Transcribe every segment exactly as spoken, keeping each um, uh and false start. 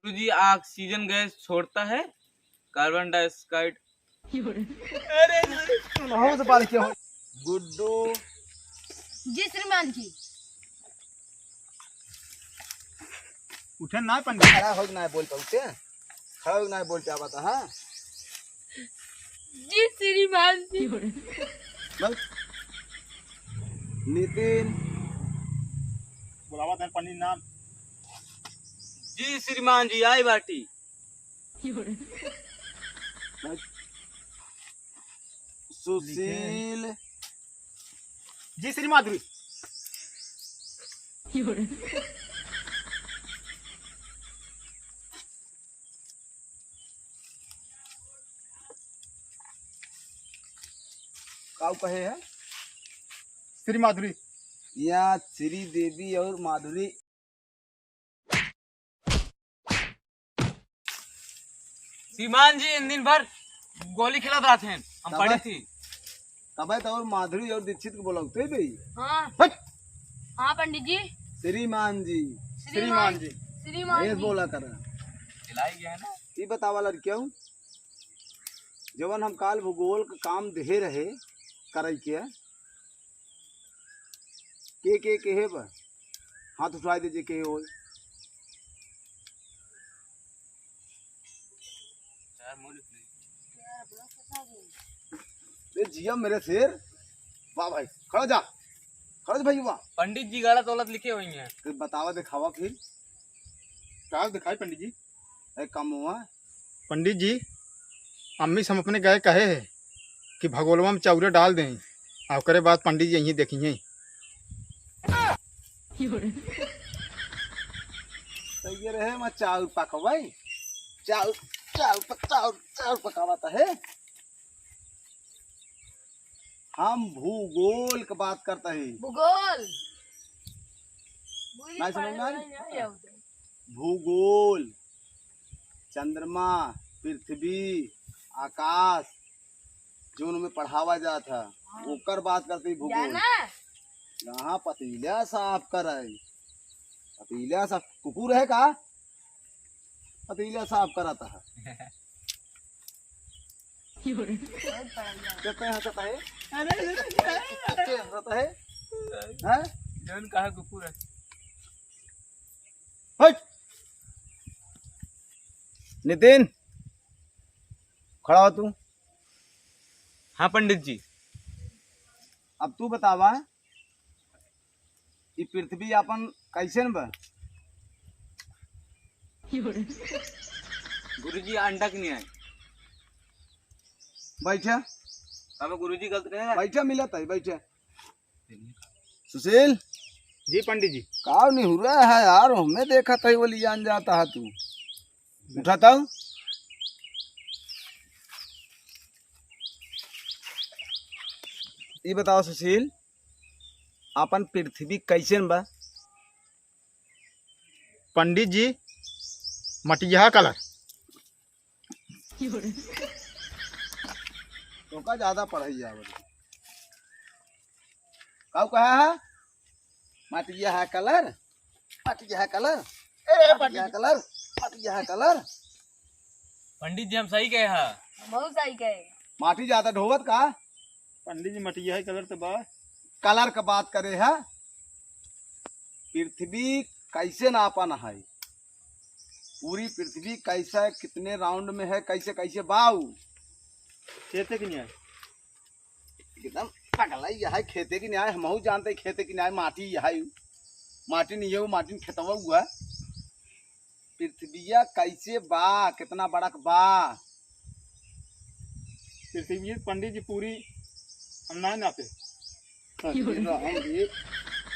गुरुजी, ऑक्सीजन गैस छोड़ता है, कार्बन डाइऑक्साइड। अरे, अरे, सुनाओ से बाल क्या हो? गुड्डू। जी श्रीमान जी। उठे ना पंडित। खड़ा हो ना बोल पाते, खड़ा हो ना बोल पावत, हाँ। जी श्रीमान जी। बस। नितिन। बुलावा था पंडित नाम। जी श्रीमान जी, आई बाटी। बस। सुशील। जी श्री माधुरी। काऊ कहे है? श्री माधुरी। या श्री देवी और माधुरी। श्रीमान जी, इन दिन भर गोली खेलत रहत हैं, हम तबे, पढ़ी थी। तबे तो और माधुरी और दीक्षित के बोलौते भी। हाँ। हट। हाँ पंडित जी। श्रीमान जी। श्रीमान जी। श्रीमान ये जी। बोला कर। खिलाई गया है ना। ये बतावा लड़कियों, जवन हम काल भूगोल का काम देहे रहे करे के, के, के, के है बा? हाथ उठाई दे जे के होई। ए जिया मेरे शेर, वाह भाई, खड़ा जा, खड़ा जा भाई, वाह। पंडित जी गलत वलत लिखे हुई हैं। तो बतावा, दिखावा फिर। का दिखाई पंडित जी? ए, कम हुआ। पंडित जी, अम्मी से हम अपने गए कहे है कि भगोलवा में चाउरे डाल दें, आ ओकरे बाद पंडित जी यहीं देखिए। तो ये रहे, मैं चाउर पकवाई, चाउर, चाउर पक-, चाउर, चाउर पकावत है। हम भूगोल के बात करता है। भूगोल। नहीं समझ में आई? भूगोल, चंद्रमा, पृथ्वी, आकाश, जोन में पढ़ावा जात है, हाँ। ओकर बात करते ही भूगोल। जाना? यहाँ पतीला साफ करे, पतीला साफ, कुकुर है का? पतीला साफ करत है। कितने हंसत है? अरे, अरे, अरे। कितने हंसत है? हैं? जौन कहा कुकुर है। हट। नितिन, खड़ा हो तू। हाँ पंडित जी। अब तू बतावा, ई पृथ्वी आपन कैसन बा? गुरुजी, अंडा के नहीं आए। बैठा। अब गुरुजी गलत कहे। बैठा, मिलत है, बैठा। सुशील। जी पंडित जी। का निहुरा है यार, हमें देखत है वो लियान जाता है तू। उठाता हूँ। ये बताओ सुशील, आपन पृथ्वी कैसन बा? पंडित जी, मटिया कलर। तोका ज्यादा पढ़ाई आवत। का कहा है? मटिया है कलर, मटिया है कलर, ए, मटिया है कलर, मटिया है कलर। पंडित जी, हम सही कहे हैं। हम सही कहे। माटी ज्यादा ढोवत का? पंडित जी, मटिया है कलर तो बा। कलर का बात करे है। पृथ्वी कैसे नापन है? पूरी पृथ्वी कैसे, कितने राउंड में है, कैसे, कैसे बाऊ? खेते की नहीं है। एकदम पगला ही है, खेते की न्याय, हमहू जानते खेते की न्याय, माटी यह है, माटी नहीं है, वो माटी में खेतवा हुआ। पृथ्विया कैसे बा, कितना बड़क बा? पृथ्वी पंडित जी पूरी हम ना नापे। अरे राम रे,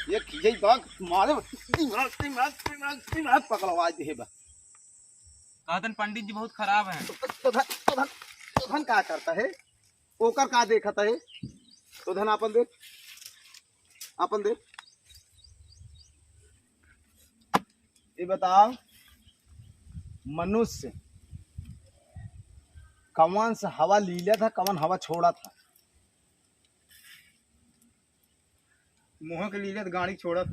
ये खियाई बाग मारे, दिमाग, दिमाग, दिमाग, दिमाग पकड़वा दे बा। कहतन पंडित जी बहुत खराब हैं। तो, तो धन, तो धन, तो धन का करता है? ओकर का देखत है? तो धन आपन देख, आपन देख। ये बताओ, मनुष्य कौन सा हवा लीला था, कौन हवा छोड़ा था? मुँह के लीले तो गाड़ी छोड़त।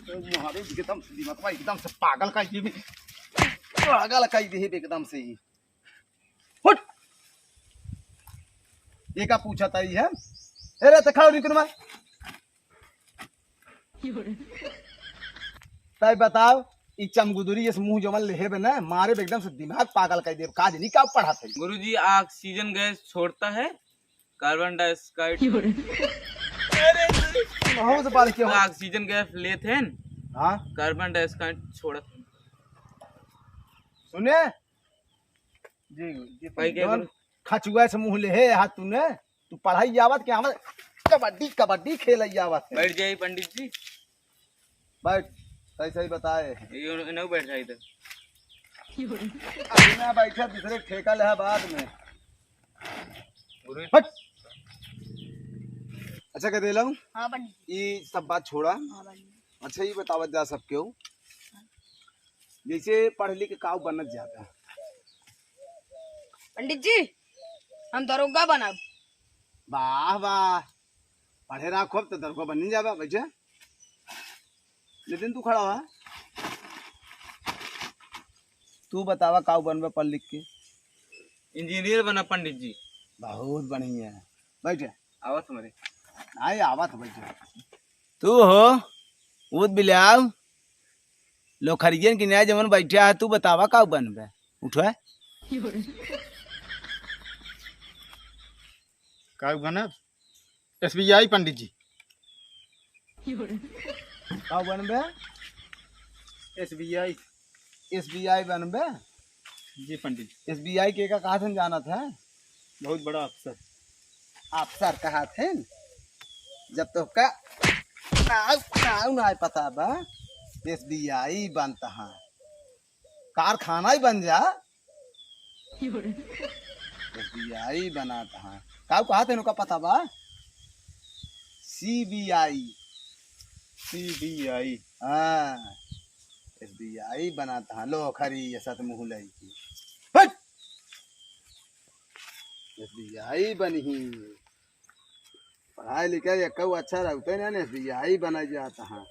मारे एकदम से दिमाग में एकदम से पागल कर दिए, पागल कर दिए एकदम से ही। हट। ये का पूछा था ये है? अरे तो खाओ निकल मार। तय बताओ, ई चमगुदरी इस मुंह जमल लेहे बे ना, मारे बे एकदम से दिमाग पागल कर देब। का जनी का पढ़ा थे? गुरुजी, ऑक्सीजन गैस छोड़ता है, कार्बन डाइऑक्साइड। बहुत बार किया हो। ऑक्सीजन गैस लेत हैं, हाँ। कार्बन डाइऑक्साइड छोड़त हैं। सुने? जी, जी, भाई, क्या जौन गुरु? खचुआ से मुंह लेहे हाथ तूने, तू पढ़ाई आवत के हमर कबड्डी, कबड्डी खेल आवत है। बैठ जाइए पंडित जी। बैठ, सही सही बताए। ये उन-, इन्हें बैठ जाइए तो। अभी ना बैठा, दूसरे ठेका ले बाद में। गुरु। हट। अच्छा, कह दे लूं? हाँ, पंडित जी। ये सब बात छोड़ा। हाँ, पंडित जी। अच्छा, ये बतावत जा सबके हो, जैसे पढ़ लिख के काऊ बनत जाता। पंडित जी, हम दरोगा बनब। वाह, वाह, पढ़े रहा खूब तो दरोगा बन जाबा। बैठे, नितिन, तू खड़ा हुआ, तू बतावा काऊ बनबा पढ़ लिख के? इंजीनियर बना पंडित जी। बहुत बढ़िया, बैठे। आवत हमारे। नहीं, आवत, बैठे। तू हो, ऊद बिलाव, लोखरियन की न्याय जमन बैठा है, तू बतावा काऊ बनबे? उठे। काऊ बनब? एसबीआई पंडित जी। काऊ बनबे? एसबीआई। एसबीआई बनबे? जी पंडित जी। एसबीआई के का कहा थे जानत है? बहुत बड़ा अफसर। अफसर कहा थे? जब तो का नाव, नाव ना पता बा, एसबीआई बनता है, कारखाना ही बन जा। एसबीआई बनाता है। काऊ कहा थे उनका पता बा? सीबीआई। सीबीआई। हाँ, एसबीआई बनाता है। लोखरी ये सत मुँह लई की। हट! एसबीआई बनही। पढ़ाई लिखाई एक्कऊ अच्छा रहते ना, एसबीआई बना जाता है।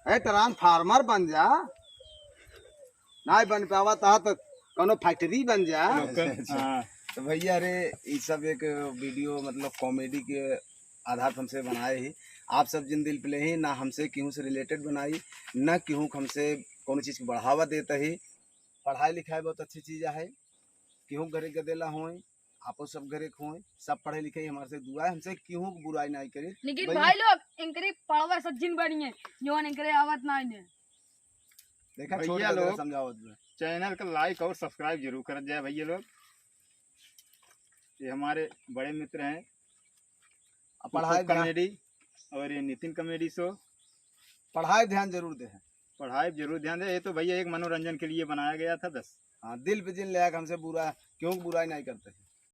ए, ट्रांसफार्मर बन जा। नहीं बन पावा तो, तो कोनो फैक्ट्री बन जा। लोकल, अच्छा, अच्छा। हाँ। तो भैया रे, ई सब एक वीडियो, मतलब, कॉमेडी के आधार पर हमसे बनाए ही। आप सब जिन दिल पे ले ही ना, हमसे केहू से रिलेटेड बनाई, ना केहू के हमसे कोनो चीज के बढ़ावा देता ही। पढ़ाई लिखाई बहुत अच्छी चीज है, केहू घरे गदेला होए, आपो सब घरे खोए, सब पढ़े लिखे ही, हमारे से दुआ है, हमसे केहू के बुराई नहीं करी। लेकिन भैया भाई लोग, इनकरे पढ़वा सब जिन बनिए, जौन इनकरे आवत नहीं ने। देखा, छोड़ भैया दे, लोग, समझावत में। चैनल का लाइक और सब्सक्राइब जरूर कर जाए भैया लोग। ये हमारे बड़े मित्र हैं, अब पढ़ाई ध्यान कॉमेडी और ये नितिन कॉमेडी शो। पढ़ाई ध्यान जरूर दे। पढ़ाई जरूर ध्यान दे। ये तो भैया एक मनोरंजन के लिए बनाया गया था बस। हाँ, दिल पे जिन लेके हमसे बुरा, केहू के बुराई नहीं करते।